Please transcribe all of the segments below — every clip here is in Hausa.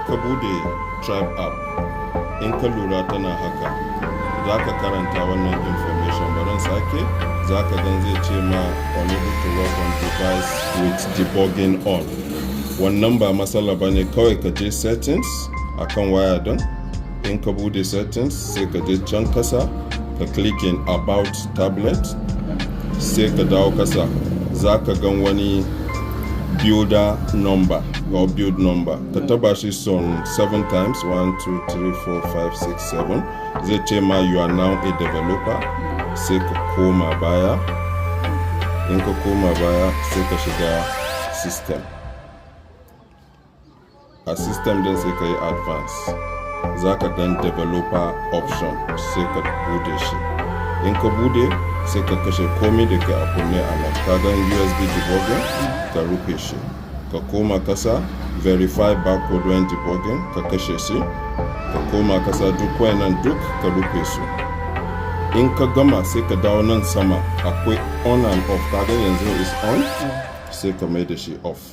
Ka bude Tribe app, in ka lura tana haka, za ka karanta wannan information. Barin sake, za ka gan zai ce ma "Unable to work on device with debugging on". Wannan ba matsala ba ne, kawai ka je settings akan waya din. In ka bude settings, sai ka je can kasa, ka clicking about tablet, sai ka dawo kasa, za ka gan wani builder number or build number. Ka taba shi son 7 times, 1, 2, 3, 4, 5, 6, 7. Zai ce ma "You are now a developer". Sai ka koma baya. In ka koma baya, sai ka shiga system. A system din, sai ka yi advance, za ka gan developer option, sai ka bude shi. In ka bude, sai ka kashe komai da ke a kunne a nan. Ka gan USB debugging, ka rufe shi. Ka koma kasa, verify barcode when debugging, ka kashe shi. Ka koma kasa, duk wayannan duk ka rufe su. In ka gama, sai ka dawo nan sama, akwai on and off. Ka ga yanzu is on, sai ka mai da shi off.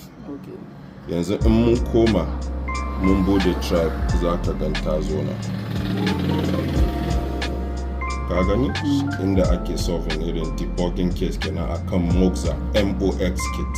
Yanzu in mun koma mun bude Tribe, za ka gan ta zo nan. Ka gani inda ake solving irin debugging case kenan akan Moxa MOX kit.